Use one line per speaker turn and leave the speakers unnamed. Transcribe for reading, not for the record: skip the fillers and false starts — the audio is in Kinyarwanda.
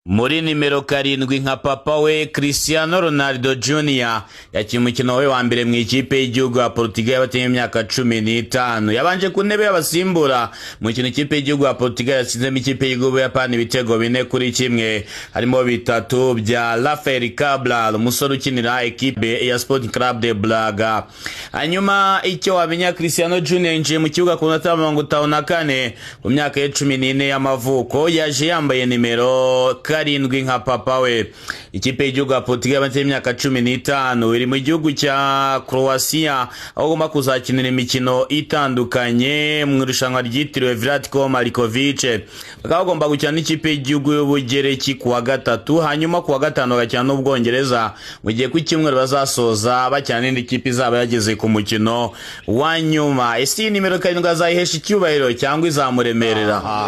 Muri nimero 7 nka papa we, Cristiano Ronaldo Jr yakinnye umukino we wa mbere mu ikipe y'igihugu ya Portugal y'abateye imyaka 15. Yabanje ku ntebe y'abasimbura mu mukino ikipe y'igihugu ya Portugal yatsinzemo ikipe y'igihugu y'Ubuyapani ibitego 4-1, harimo bitatu bya Rafael Cabral, umusore ukinira ekipe ya Sporting Club de Braga. Hanyuma icyo wamenya, Cristiano Jr yinjiye mu kibuga ku minota 54 ku myaka ye 14 y'amavuko, yaje yambaye nimero 7 nka papa we. Ikipe y'igihugu ya Portugal y'abateye imyaka 15 iri mu gihugu cya Croatia, aho ugomba kuzakinira imikino itandukanye mu irushanwa ryitiriwe Vlatko Markovic. Bakaba bagomba gukina n'ikipe y'igihugu y'Ubugereki ku wa gatatu, hanyuma ku wa gatanu bagakina n'Ubwongereza, mu gihe ku cyumweru bazasoza bakina n'indi kipe izaba yageze ku mukino wa nyuma. Ese iyi nimero 7 azayihesha icyubahiro cyangwa izamuremerera?